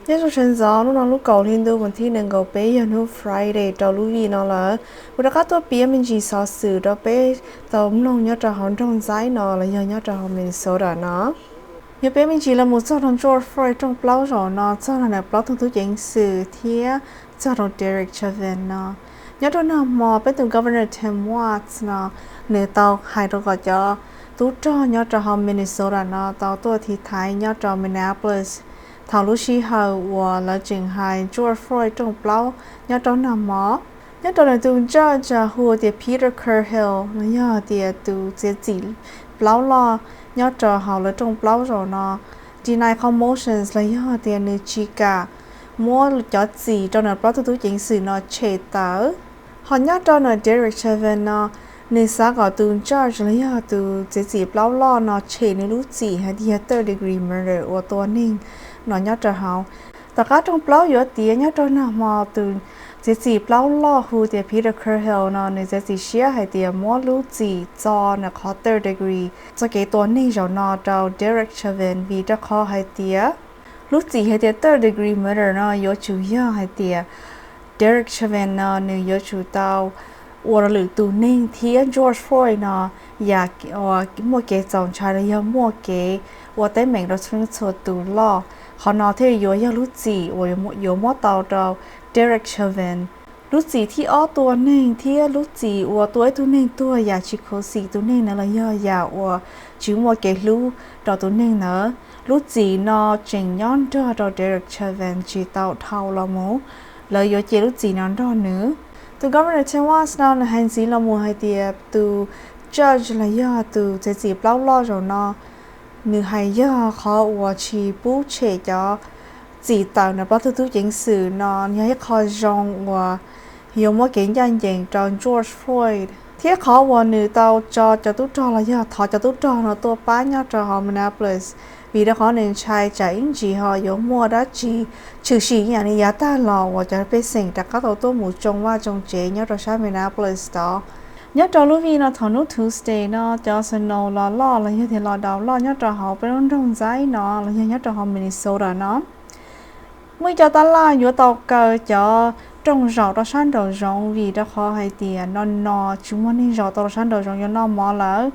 Nyob zoo sawv ntxov, hnub no lub kaum hli ntuj, hnub tim nees nkaum peb, yog hnub Friday rau lub vij no lawm. Kuv rov qab tuaj piav me ntsis xov xwm rau peb tau mloog nyob rau hauv nroog Ntxaib no los yog nyob rau hauv Minnesota no. Yog piav me ntsis los mus txog rau George Floyd rooj plaub zaum no, txog rau nws plaub tug tub ceev xwm thiab txog rau Derek Chauvin no. Nyob rau nag hmo peb tus Governor Tim Walz no, nws tau hais rau kom cov tub rog nyob rau hauv Minnesota no tau tuaj tiv thaiv nyob rau Minneapolis thaum lub sij hawm uas lawv tseem hais George Floyd rooj plaub nyob rau nag hmo. Nyob rau nws tus judge hu tias Peter Kerhill los yog tias tus txiav txim plaub loj nyob rau hauv lawv rooj plaub zaum no deny qhov motions los yog tias nws tsis kam muab cov txim rau nws plaub tug tub ceev xwm no tshem tawm. Ho nyob rau nws Derek Chauvin no, nws xav kom tus judge los yog tus txiav txim plaub loj no tshem nws lub txim hais tias third degree murder uas tua neeg no nyob rau hauv. Tom qab rooj plaub yuav tiav nyob rau nag hmo, tus txiav txim plaub loj hu tias Peter Kerhill no nws txiav txim siab hais tias muab lub txim txo nws qhov third degree txoj kev tua neeg zaum no rau Derek Chauvin vim rau qhov hais tias lub txim hais tias third degree murder no yuav tsum yog hais tias Derek Chauvin no nws yuav tsum tau ua rau lwm tus neeg thiab George Floyd no yam uas muaj kev txaus ntshai los yog muaj kev ua teeb meem rau txhua leej txhua tus loj. Qhov no thiaj yuav yog lub txim uas yuav muab tau rau Derek Chauvin. Lub txim thib ob tua neeg thiab lub txim uas tua ib tug neeg tuag yam tsis khuv xim tus neeg na los yog yam uas tsis muaj kev hlub rau tus neeg ntawd, lub txim no tseem nyob nrog rau Derek Chauvin tsis tau dhau los mus. Lawv yuav cia lub txim no nrog nws. Tus Governor Tim Walz no nws hais ntxiv los mus hais tias tus judge los yog tus txiav txim plaub loj zaum no nws hais yog qhov uas tsis pub tshem cov txim tawm nws plaub tug tub ceev xwm no yog ib qho zoo uas yuav muab kev ncaj ncees rau George Floyd, thiab qhov uas nws tau tso cov tub rog los yog thov cov tub rog no tuaj pab nyob rau hauv Minneapolis, vim rau qhov nws ntshai tsam ib ntsis ho yuav muaj dab tsi tshwm sim ib yam li yav tag los uas cov pej xeem rov qab tau tuaj mus tsoo vaj tsoo tsev nyob rau sab Minneapolis tod. Nyob rau lub vij no thaum hnub Tuesday no cov snow los loj los yog tias los daus loj nyob rau hauv peb lub nroog Ntxaib no los yog nyob rau hauv Minnesota no. Muaj ib co tab laj yuav tau kaw cov rooj zaum rau sab nraum zoov vim rau qhov hais tias no no tsis muaj neeg zaum tau rau sab nraum zoov yuav noj mov lawm.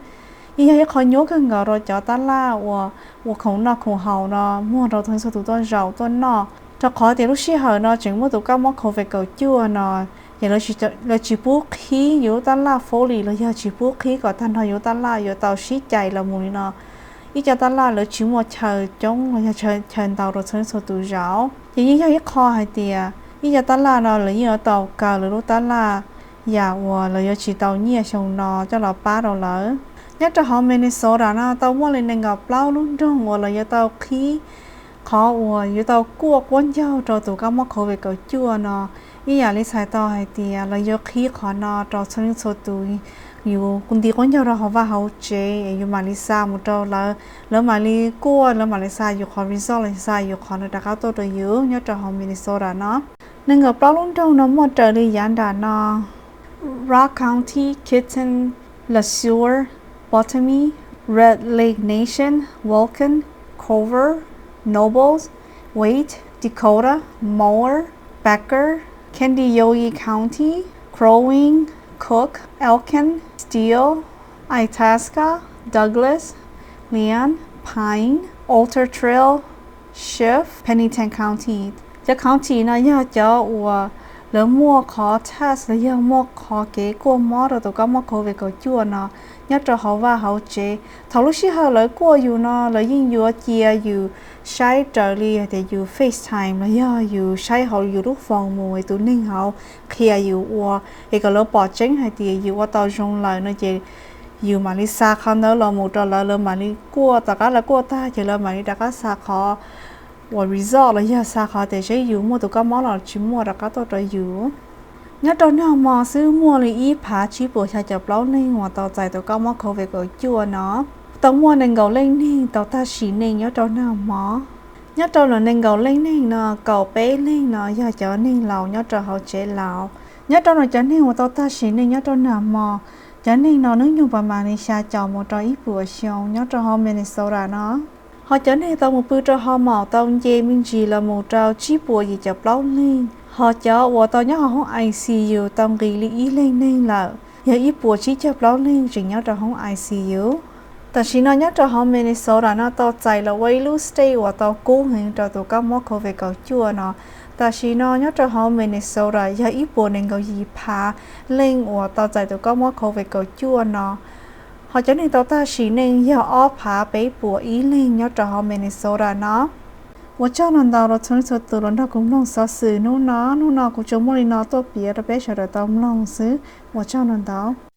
Yeej yog ib qho nyuaj kawg nkaus rau cov tab laj uas ua khoom noj khoom haus no muag rau txhua txhua tus tuaj zaum tuaj noj, rau qhov tias lub sij hawm no tseem muaj tus kab mob covid kaum cuaj no, ces lawv tsis pub qhib yus lub tab laj fully los yog tsis pub qhib kom tag nrho yus lub tab laj yuav tau sib cais los mus li no. Ib co tab laj lawv tsis muaj chaw coob los yog chaw ntau rau txhua txhua tus zaum, ces yeej yog ib qho hais tias ib co tab laj no lawv yeej yuav tau kaw lawv lub tab laj yam uas lawv yuav tsis tau nyiaj xyoo no coj los pab rau lawv. Nyob rau hauv Minnesota no tau muaj li nees nkaum plaub lub nroog uas lawv yuav tau qhib qhov uas yuav tau kuaj quab ncaug rau tus kab mob covid kaum cuaj no. Ib yam li txhais tau hais tias lawv yuav qhib qhov no rau txhua leej txhua tus, yus nti quab ncaug rau hauv vaj hauv tsev es yus mam li xa mus rau lawv, lawv mam li kuaj, lawv mam li xa yus qhov result los xa yus qhov no rov qab tuaj rau yus nyob rau hauv Minnesota no. Nees nkaum plaub lub nroog no muaj raws li yav nram no: Rock County, Kittland, Le Sueur, Botany, Red Lake Nation, Wilkin, Culver, Nobles, Waite, Dakota, Moore, Becker, Kandiyohi County, Crow Wing, Cook, Elkin, Steele, Itasca, Douglas, Leon, Pine, Otter Tail, Schiff, Pennington County. Cov county no yog cov uas lawv muaj qhov test los yog muaj qhov kev kuaj mob rau tus kab mob covid kaum cuaj no nyob rau hauv vaj hauv tsev. Thaum lub sij hawm lawv kuaj yus no lawv yeej yuav cia yus saib raws li hais tias yus FaceTime los yog yus saib hauv yus lub foos mus es tus neeg hauv qhia yus ua, es kom lawv pom tseeb hais tias yus ua tau zoo lawm no ces yus mam li xa qhov ntawd los mus rau lawv, lawv mam li kuaj, tom qab lawv kuaj tag ces lawv mam li rov qab xa qhov uas result los yog xa qhov tias seb yus muaj tus kab mob los tsis muaj rov qab tuaj rau yus. Nyob rau nag hmo xwb muaj li ib phav tsib puas xya caum plaub leej uas tau txais tus kab mob covid kaum cuaj no. Tau muaj nees nkaum leej neeg tau tag sim neej nyob rau nag hmo. Nyob rau lawv nees nkaum leej neeg no, kaum peb leej no yog cov neeg laus nyob rau hauv tsev laus. Nyob rau no cov neeg uas tau tag sim neej nyob rau nag hmo, cov neeg no hnub nyoog pas mam li xya caum mus rau ib puas xyoo nyob rau hauv Minnesota no. Ho cov neeg tau mus pw rau ho maum tau nce me ntsis los mus rau tsib puas yim caum plaub leeg. Ho cov uas tau nyob hauv hoob I C U tau nqis li ib leeg neeg lawm, yog ib puas tsib caug plaub leeg tseem nyob rau hoob I C U. Tam sim no nyob rau hauv Minnesota no tau txais los ua ib lub state uas tau kub heev rau tus kab mob covid kaum cuaj no. Tam sim no nyob rau hauv Minnesota yog ib puas nees nkaum yim phav leej uas tau txais tus kab mob covid kaum cuaj no. Ho cov neeg tau tag sim neej yog ob phav peb puas ib leeg nyob rau hauv Minnesota no. Ua tsaug ntau ntau rau txhua leej txhua tus los nrog kuv mloog xov xwm hnub no. Hnub no kuv tsuas muaj li no tuaj piav rau peb sawv daws tau mloog xwb. Ua tsaug ntau ntau.